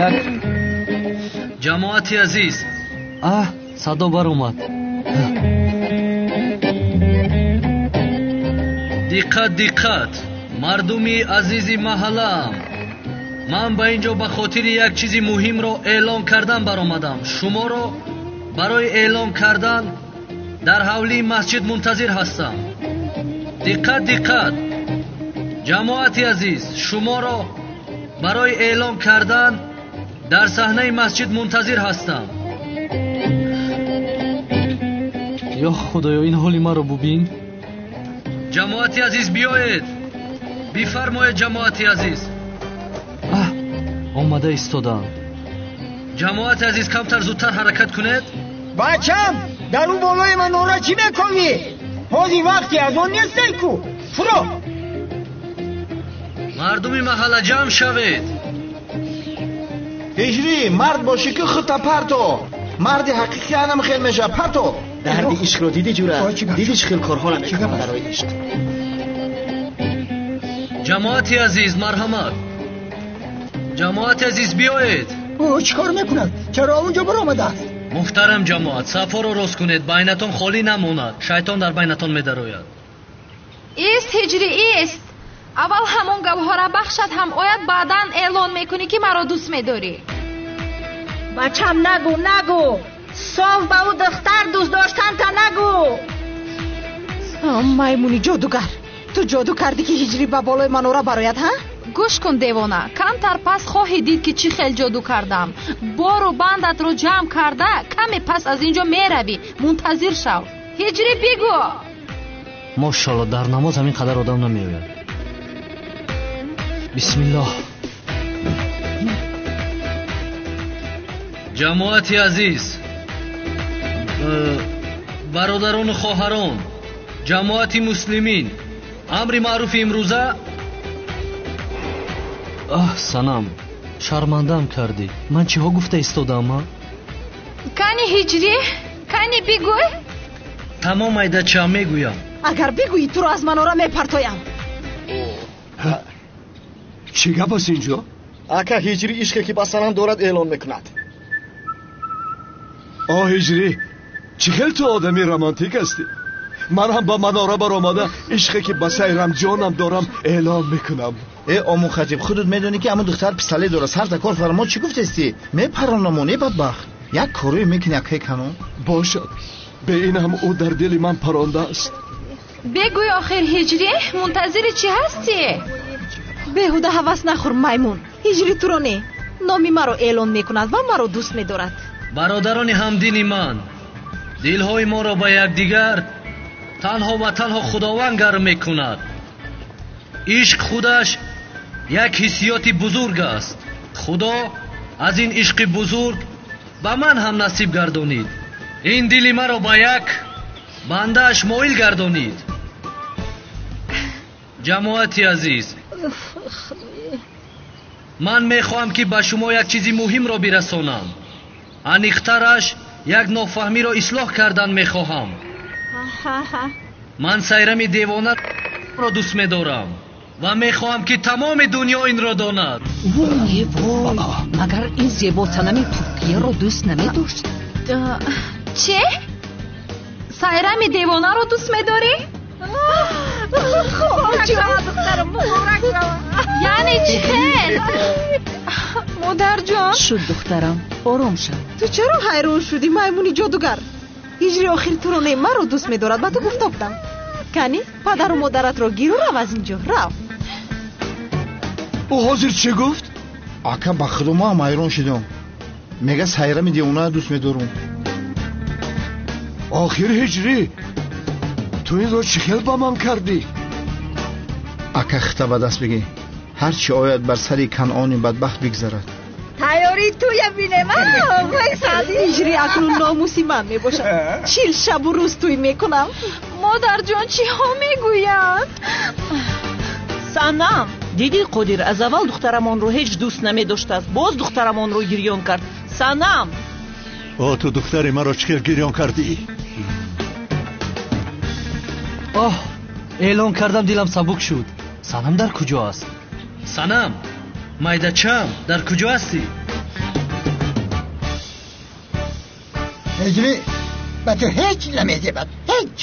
як. Ҷамоати азиз, аҳ, садо баромад. Диққат, диққат, мардуми азизи маҳаллаам, ман ба ин ҷо ба хотири як чизи муҳимро эълон кардан баромадам. Шуморо барои эълон кардан дар ҳавлии масҷид мунтазир ҳастам. Диққат, диққат, ҷамоати азиз, шуморо барои эълон кардан дар саҳнаи масҷид мунтазир ҳастам. Ё Худоё, ин ҳоли маро бубин. Ҷамоати азиз, биёед, бифармоед. Ҷамоати азиз, аҳ, омада истодам. Ҷамоати азиз, камтар зудтар ҳаракат кунед. Бачам, Дар ӯ болои манора чӣ мекунӣ? Ҳозир вақти аз он нестай ку. Фуро. Мардуми маҳалла ҷамъ шавед. Ҳиҷрӣ, мард бошӣ ки худта парто. Марди ҳақиқӣ анам хел мешавад. Парто. Дарди ишқро дидӣ ҷура? Дидӣ чӣ хел корҳоро мекунам барои ишқ? Ҷамоати азиз, марҳамат. Ҷамоати азиз, биёед. Ӯ чӣ кор мекунад? Чаро онҷо баромадааст? Муҳтарам ҷамоат, сафҳоро рост кунед, байнатон холӣ намонад. Шайтон дар байнатон медарояд. Ист, Ҳиҷрӣ, ист. Аввал ҳамон гавҳара бахшат ҳам ояд, баъдан эълон мекунӣ ки маро дӯст медорӣ. Бачам, нагӯ, нагӯ. Соф ба ӯ духтар дӯст доштанта нагӯ. Маймуни ҷодугар, ту ҷоду кардӣ ки Ҳиҷрӣ ба болои манора барояд, ҳа? Гӯш кун, девона, камтар пас хоҳӣ дид ки чӣ хел ҷоду кардам. Бору бандатро ҷамъ карда, каме пас аз ин ҷо меравӣ. Мунтазир шав. Ҳиҷрӣ, бигӯ. Мошалло, дар намоз ҳамин қадар одам намеояд. Бисмиллоҳ. Ҷамоати азиз, бародарону хоҳарон, ҷамоати муслимин, амри маъруфи имрӯза. Аҳ, Санам, шармандаам кардӣ. Ман чиҳо гуфта истодаам, а? Кани, Ҳиҷрӣ, кани бигӯй. Тамом, айдача, мегӯям. Агар бигӯӣ, туро аз манора мепартоям. Чӣ гап аст инҷо? Ака, Ҳиҷрӣ ишқе ки ба Санам дорад эълон мекунад. О, Ҳиҷрӣ, чӣ хел ту одами романтик ҳастӣ. Ман ҳам ба манора баромада ишқе ки ба Сайрамҷонам дорам эълон мекунам. Э, омӯ хатиб, худат медонӣ ки ҳамон духтар пистолет дорад. Сарта кор фармо, чӣ гуфтестӣ? Мепаронамон, э бадбахт. Як корое мекунӣ, акай канон. Бошад, бе ин ҳам ӯ дар дили ман парондааст. Бегӯй охир, Ҳиҷрӣ, мунтазири чӣ ҳастӣ? Беҳуда ҳавас нахӯр, маймун. Ҳиҷрӣ туро не, номи маро эълон мекунад ва маро дӯст медорад. Бародарони ҳамдини ман, дилҳои моро ба якдигар танҳо ва танҳо Худованд гарм мекунад. Ишқ худаш як ҳиссиёти бузург аст. Худо аз ин ишқи бузург ба ман ҳам насиб гардонид. Ин дили маро ба як бандааш моил гардонид. Ҷамоати азиз, ман мехоҳам ки ба шумо як чизи муҳимро бирасонам. Аниқтараш як нофаҳмиро ислоҳ кардан мехоҳам. Ман Сайрами девонаро дӯст медорам ва мехоҳам ки тамоми дунё инро донад. Вой, вой, магар ин зебо Санами Туркияро дӯст намедошт? Че? Сайрами девонаро дӯст медорӣ? Яъне чӣ хел? Модарҷон. Шуд, духтарам, ором шав. Ту чаро ҳайрон шудӣ, маймуни ҷодугар? Ҳиҷри охир туро не, маро дӯст медорад, ба ту гуфта будам. Кани, падару модаратро гиру рав аз ин ҷо, рав. Ӯ ҳозир чӣ гуфт? Ака, ба худо мо ҳам ҳайрон шудем. Мега Сайрами девонаро дӯст медорам. Охир Ҳиҷрӣ, ту инро чӣ хел ба ман кардӣ? Ака, хита ба даст бигӣ. Ҳар чӣ ояд бар сари Канъони бадбахт бигзарад. Тайёрии туя бинем. Ҳиҷрӣ акнун номуси ман мебошад. 40 шабу рӯз тӯй мекунам. Модарҷон, чиҳо мегӯянд? Санам, дидӣ Қодир аз аввал духтарамонро ҳеҷ дӯст намедоштааст, боз духтарамонро гирён кард. Санам! О, ту духтари маро чӣ хел гирён кардӣ? Оҳ, эълон кардам, дилам сабук шуд. Санам дар куҷо аст? Санам, майдачам, дар куҷо ҳастӣ? Ҳиҷрӣ, ба ту ҳеҷ намезебад, ҳеҷ.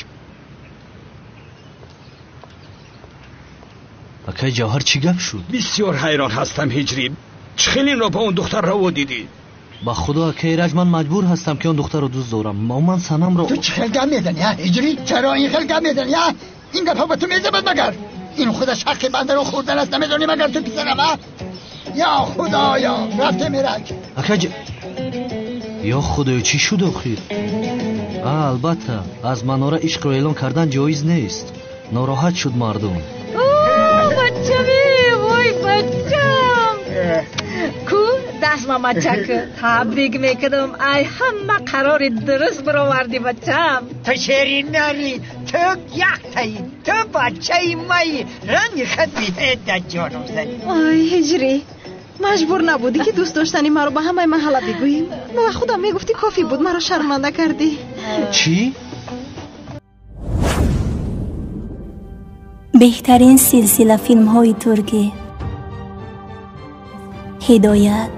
Акай Ҷавҳар, чӣ гап шуд? Бисёр ҳайрон ҳастам, Ҳиҷрӣ. Чӣ хел инро ба он духтар раво дидӣ? Ба худо, акай Раҷ, ман маҷбур ҳастам ки он духтарро дӯст дорам. Ман Санамро. Ту чӣ хел гап мезанӣ, ҳа, Ҳиҷрӣ? Чаро ин хел гап мезанӣ, ҳа? Ин гапҳо ба ту мезебад магар? Ин худаш ҳаққи бандаро хӯрдан аст, намедонӣ магар ту писарам, ҳа? Ё худоё, рафте мерак. Акай, ё худоё, чӣ шуд охир? Албатта, аз манора ишқро эълон кардан ҷоиз нест. Нороҳат шуд мардум. Бачаме, вой бачам. Ку даст Мамачак, табрик мекунам. Ай ҳама қарори дуруст баровардӣ, бачам. Ту шери нари, ту яктаи, ту бачаи маи. Рани хабиҳеда ҷонам зани. Ой, ҳиҷрӣ, маҷбур набудӣ ки дӯст доштани маро ба ҳамаи маҳалла бигӯӣ. Ба худам мегуфтӣ кофӣ буд, маро шарманда кардӣ. Чӣ? Беҳтарин силсила филмҳои туркӣ. Ҳидоят,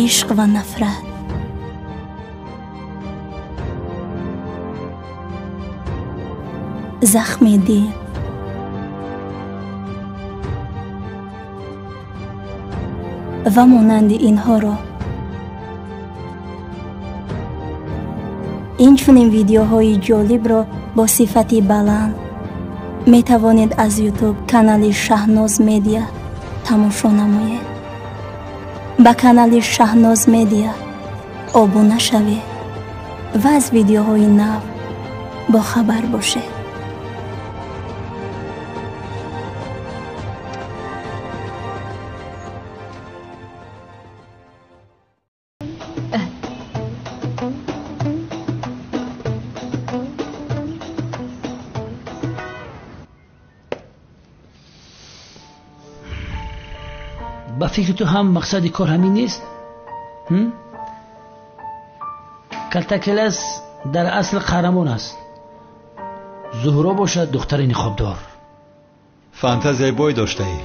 ишқ ва нафрат, захми дил, ва монанди инҳоро. Инчунин видеоҳои ҷолибро бо сифати баланд метавонед аз YouTube канали Шаҳноз Медиа тамошо намоед. Ба канали Шаҳноз Медиа обуна шавед ва аз видеоҳои нав бохабар бошед. Ба фикри ту ҳам мақсади кор ҳамин нест? Калтакелас дар асл қаҳрамон аст. Зуҳро бошад духтари ниқобдор. Фантазияи бой доштаӣ.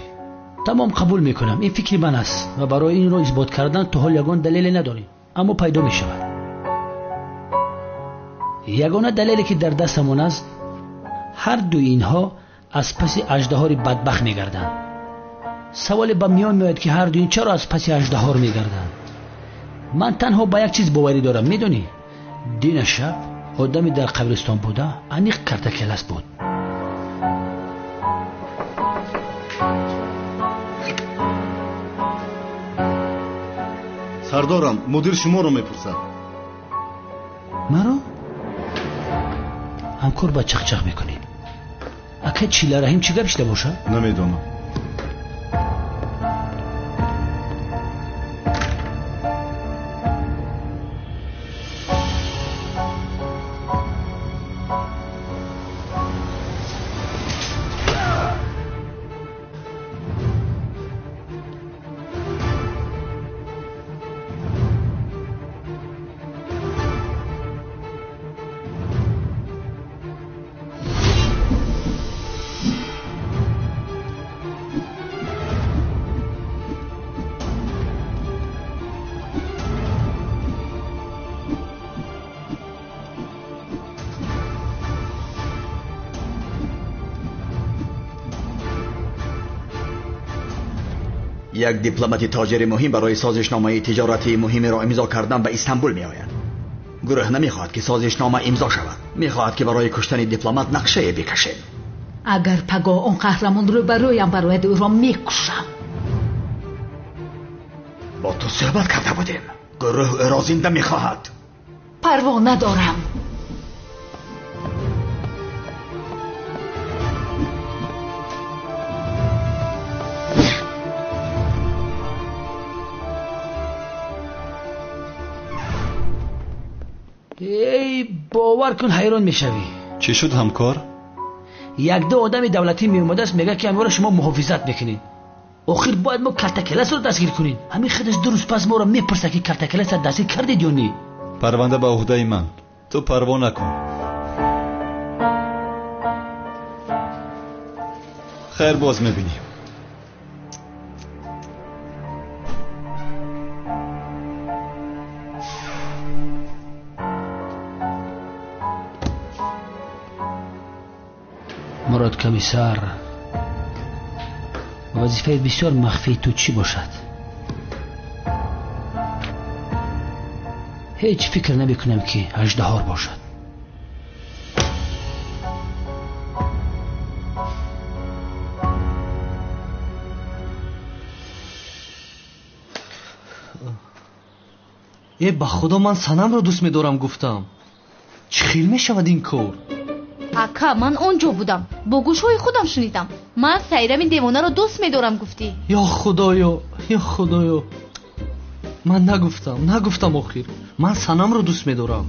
Тамом, қабул мекунам, ин фикри ман аст ва барои инро исбот кардан то ҳол ягон далеле надорем, аммо пайдо мешавад. Ягона далеле ки дар дастамон аст, ҳар дуи инҳо аз паси аждаҳори бадбахт мегарданд. Саволе ба миён меояд ки ҳар дуин чаро аз паси аждаҳор мегарданд. Ман танҳо ба як чиз боварӣ дорам, медонӣ? Дина шаб одаме дар қабристон буда аниқ картакелас буд. Сардорам, мудир шуморо мепурсад. Маро? Ҳамкор ба чақчақ мекунӣ. Ака Чилараҳим чӣ гап шида бошад? Намедонам. Як дипломати тоҷири муҳим барои созишномаи тиҷоратии муҳимеро имзо кардан ба Истанбул меояд. Гурӯҳ намехоҳад ки созишнома имзо шавад. Мехоҳад ки барои куштани дипломат нақшае бикашем. Агар пагоҳ он қаҳрамон рӯбарӯям барояд, ӯро мекушам. Бо ту суҳбат карда будем. Гурӯҳ ӯро зинда мехоҳад. Парво надорам. Эй, бовар кун, ҳайрон мешавӣ. Чӣ шуд, ҳамкор? Як-ду одами давлатӣ меомадааст, мегӯяд ки ҳамвора шумо муҳофизат мекунед. Охир бояд мо калтакеласро дастгир кунем. Ҳамин худаш ду рӯз пас моро мепурсад ки калтакеласро дастгир кардед ё не. Парванда ба уҳдаи ман. Ту парво накун. Хайр, боз мебинем. Мурод комиссар, вазифаи бисёр махфии ту чӣ бошад? Ҳеҷ фикр намекунам ки аждаҳор бошад. Э, ба худо ман Санамро дӯст медорам гуфтам. Чӣ хел мешавад ин кор? Ака, ман он ҷо будам, бо гӯшҳои худам шунидам. Ман Сайрами девонаро дӯст медорам гуфтӣ. Ё Худоё, ё Худоё, ман нагуфтам, нагуфтам. Охир ман Санамро дӯст медорам.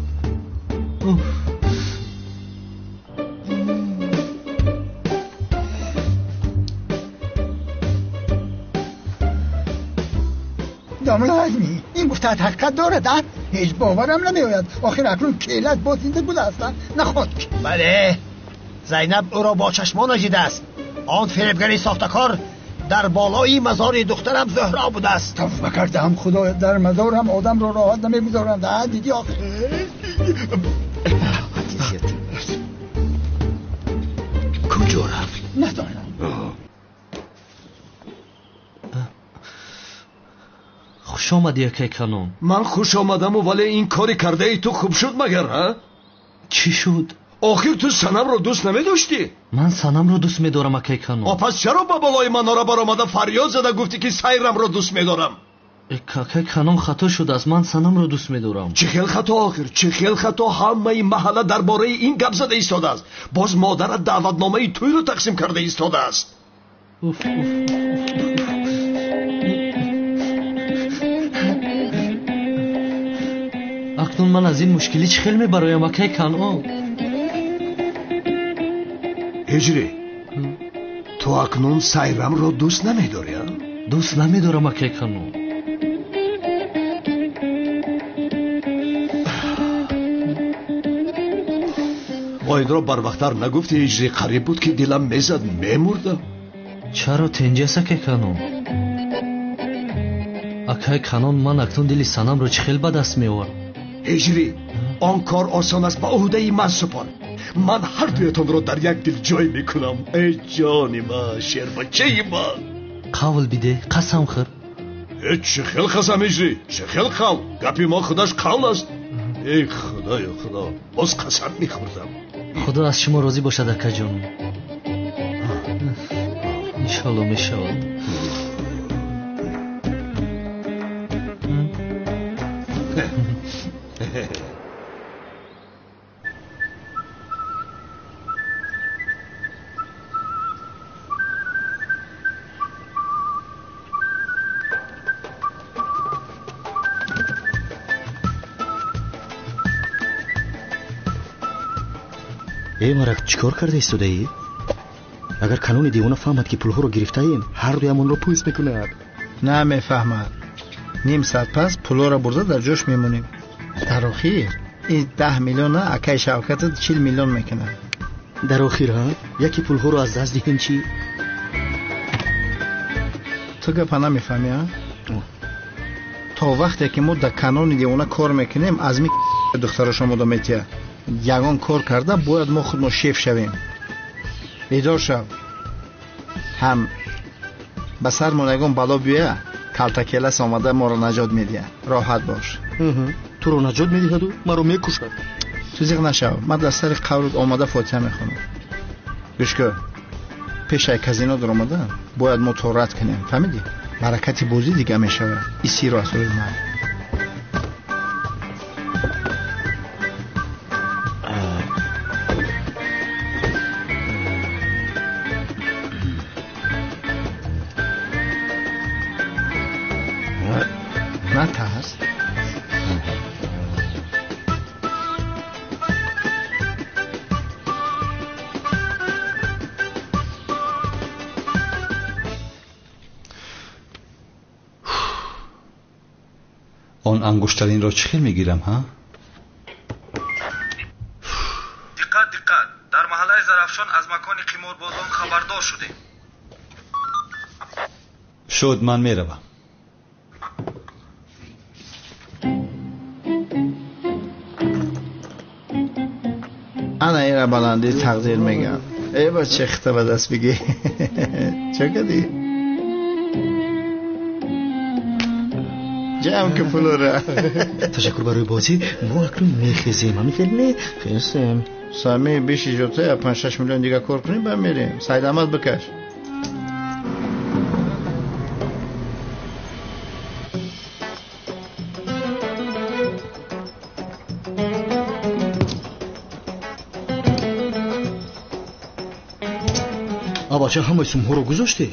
Домла Азмӣ, ин гуфтаат ҳақиқат дорад, а? Ҳеҷ боварам намеояд. Охир акнун келат боз зинда будааст, наход. Бале, Зайнаб ӯро бо чашмонаш дидааст. Он фиребгари сохтакор дар болои мазори духтарам Зуҳро будааст. Тавба кардам, Худоя, дар мазорам одамро роҳат намегузоранд. А дидӣ охир? Куҷо рафт? Надонам. Хуш омадӣ, акай Канон. Ман хуш омадаму, вале ин кори кардаи ту хуб шуд магар, ҳа? Чӣ шуд? Охир ту Санамро дӯст намедоштӣ? Ман Санамро дӯст медорам, акай Канон. О, пас чаро ба болои манора баромада фарёд зада гуфтӣ, ки Сайрамро дӯст медорам? Акай Канон, хато шудааст. Ман Санамро дӯст медорам. Чӣ хел хато охир? Чӣ хел хато? Ҳамаи маҳалла дар бораи ин гап зада истодааст. Боз модарат даъватномаи тӯйро тақсим карда истодааст. Уф, уф. Акнун ман аз ин мушкилӣ чӣ хел мебароям, акай Канон? Ҳиҷрӣ, ту акнун Сайрамро дӯст намедорӣ, а? Дӯст намедорам, акай Канон. Инро барвақттар нагуфтӣ, Ҳиҷрӣ. Қариб буд, ки дилам мезад, мемурдам. Чаро тенҷаст, акай Канон? Акай Канон, ман акнун дили Санамро чӣ хел ба даст меоварам? Ҳиҷрӣ, он кор осон аст, ба ӯҳдаи ман супор. Ман ҳар дуятонро дар як дил ҷой мекунам. Эй ҷони ман, шербачаи ман. Қавл бидеҳ, қасам хӯр. Э, чӣ хел қасам, Ҳиҷрӣ? Чӣ хел қавл? Гапи мо худаш қавл аст. Эй Худоё, Худо, боз қасам мехӯрдам. Худо аз шумо розӣ бошад, акаҷон. Иншоалло мешавад. Э, марак, чӣ кор карда истодаӣ? Агар Канони девона фаҳмад, ки пулҳоро гирифтаем, ҳар дуямонро пӯст мекунад. Намефаҳмад. Ним соат пас пулҳоро бурда дар ҷош мемонем. Дар охир ин 10 миллиона акаи Шавкатат 40 миллион мекунад. Дар охир, ҳа, яке пулҳоро аз даст диҳем, чӣ? Ту гапа намефаҳмӣ, а? То вақте ки мо дар Канони девона кор мекунем, аз ми духтарош омода метиҳад. Ягон кор карда бояд мо худмо шеф шавем. Бедор шав. Ҳам ба сармон ягон бало биёя, калтакелас омада моро наҷот медиҳад. Роҳат бош. Туро наҷот медиҳаду маро мекушад. Ту зиқ нашав, ман дар сари қабрат омада фотиҳа мехонам. Гӯш кун, пешаи казино даромада бояд мо торат кунем, фаҳмидӣ? Баракати бозӣ дига мешавад. Исиро аз рӯи ман. Натарс. Он ангуштаринро чӣ хел мегирам, ҳа? Диққат, диққат! Дар маҳаллаи Зарафшон аз макони қиморбозон хабардор шудем. Шуд, ман меравам. Ана ира баландӣ тақдир мегам. Эй бача, хита ба даст бигӣ. Чӣ кардӣ? Ҷамъ ки пулора. Ташаккур барои бозӣ. Мо акнун мехезем. Ҳамин хел не? Хестем. Сами биши ҷотая 5-6 миллион дига кор кунем, ба мерем. Сайдамад бикаш. Бача ҳамаи сумҳоро гузоштӣ?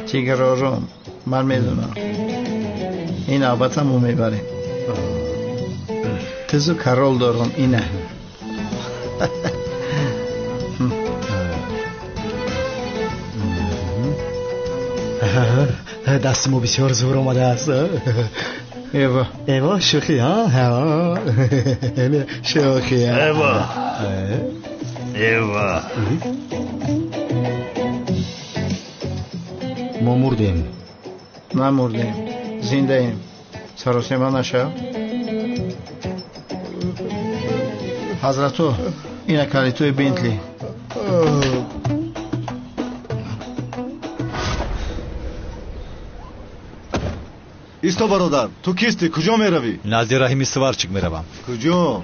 Тигр ором, ман медонам. Ин навбата мо мебарем. Тизу карол дорам ина. Дасти мо бисёр зур омадааст. Эва. Эва, шӯхӣ, ҳа? Шӯхӣ. Эва. Эва. Мо мурдем. Намурдем. Зиндаем. Саросема нашав. Ҳазрату, ина калитои Бентли. Исто бародар, ту кистӣ? Куҷо меравӣ? Назди Раҳими Сварчик меравам. Куҷо?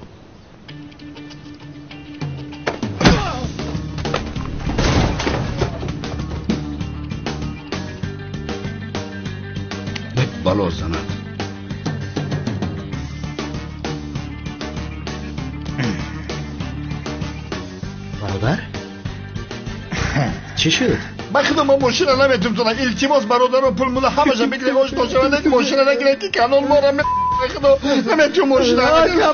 Бало занад. Бародар? Чӣ шуд? Ба худо мо мошина наметумтонам. Илтимос бародаро, пул мула ҳамаша бигиред, ош дошаванд, мошина нагиред ки канон мора худо наметум мошина.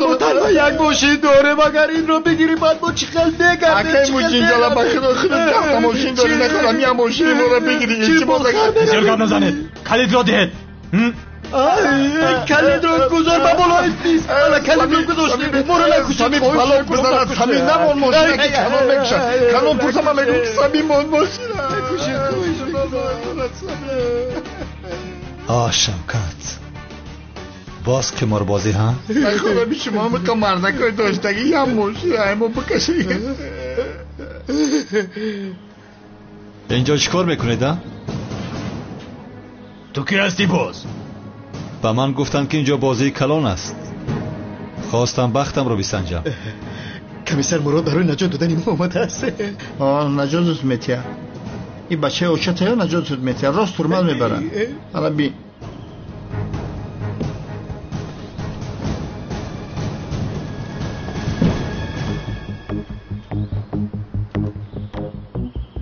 Мо танҳо як мошин дорем, агар инро бигирӣ баъд мо чӣ хел мегардем? Акай мошинҷала, ба худо худо даҳта мошин дорӣ, нахӯрам я мошини моро бигирӣ, илтимос. Бисёр гап назанед, калидро диҳед. Калидро гузор ба болои миз. Ала калидро гузоштем, моро накушед. Самим бало бизанад, Самим намон мошина ки канон мекушад. Канон пурса, ман мегӯям ки Самим мон мошина. О, Шавкат, боз қиморбозӣ, ҳа? Нахӯрам шумо ҳамиқа мардакҳои доштагӣ ям мошина мо бикашед. Инҷо чӣ кор мекунед, а? Ту кӣ ҳастӣ боз? Ба ман гуфтанд ки инҷо бозии калон аст. Хостам бахтамро бисанҷам. Комиссар Мурод барои наҷот додани мо омадааст. Наҷотат метиҳад. Ин бачаи очатаё наҷотат метиҳад. Рост турман мебарад. Ала би.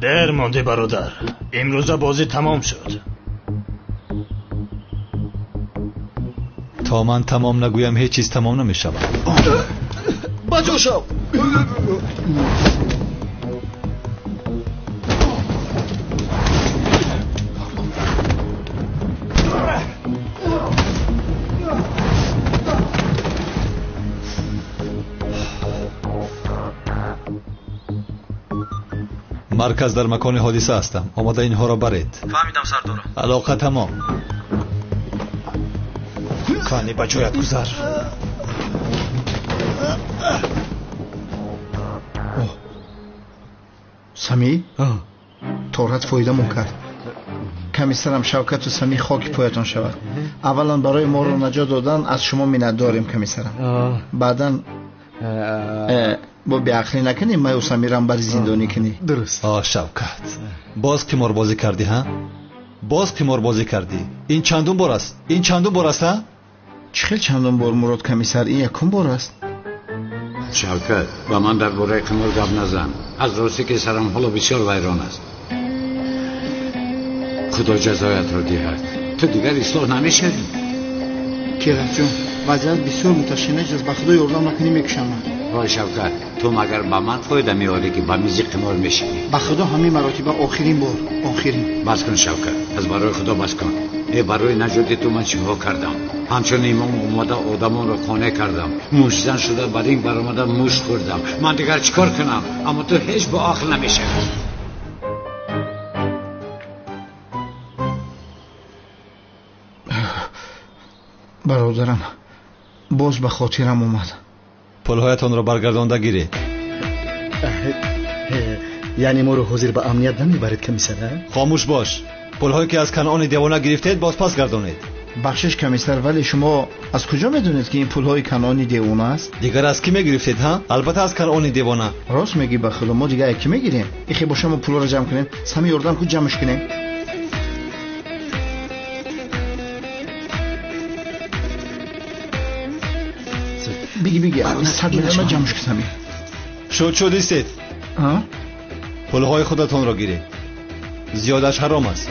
Дер мондӣ бародар. Имрӯза бозӣ тамом шуд. То ман тамом нагӯям ҳеҷ чиз тамом намешавад. Ба ҷо шав! Марказ дар макони ҳодиса ҳастам. Омода инҳоро баред. Фаҳмидам сардоро. Алоқа тамом. Кани ба ҷоят гузар. Самӣ? Торат фоидамон кард. Комиссарам Шавкату Самӣ хоки поятон шавад. Аввалан барои моро наҷот додан аз шумо миннатдорем, комиссарам. Баъдан бо беақлӣ накунӣ, маю Самирам бари зиндонӣ кунӣ. Дуруст. О, Шавкат, боз қиморбозӣ кардӣ, ҳа? Боз қиморбозӣ кардӣ. Ин чандум бор аст? Ин чандум бор аст, ҳа? Чӣ хел чандум бор, Мурод комиссар? Ин якум бор аст. Шавкат, ба ман дар бораи қимор гап назан. Аз рости ки сарам ҳоло бисёр вайрон аст. Худо ҷазоятро диҳад. Ту дигар ислоҳ намешавӣ. Кераҷон, вазъият бисёр муташанниҷ аст. Ба худо ёрдам накунӣ мекушам ман. Вой Шавкат, ту магар ба ман фоида меорӣ ки ба мизи қимор мешинӣ? Ба худо ҳамин маротиба охирин бор, охирин. Бас кун Шавкат, аз барои худо бас кун. Э, барои наҷоти ту ман чиҳо кардам? Ҳамчун имом омада одамонро қонеъ кардам. Муштзан шуда ба ринг баромада мушт хӯрдам. Ман дигар чӣ кор кунам? Аммо ту ҳеҷ бо ақл намешавӣ. Бародарам, боз ба хотирам омад. Пулҳоятонро баргардонда гиред. Яъне моро ҳозир ба амният намебаред, комиссар? Хомӯш бош. Пулҳое ки аз Канони девона гирифтед боз пас гардонед. Бахшиш комиссар, вале шумо аз куҷо медонед ки ин пулҳои Канони девона аст? Дигар аз кӣ мегирифтед, ҳа? Албатта аз Канони девона. Рост мегӣ, ба худо мо дигар кӣ мегирем? Ихе боша мо пулҳоро ҷамъ кунем. Сами ёрдам ку ҷамъш кунем. Биги, биги, 100 миллион ҷамъш кун Сами. Шуд, шуд, истед. Пулҳои худатонро гиред. Зиёдаш ҳаром аст.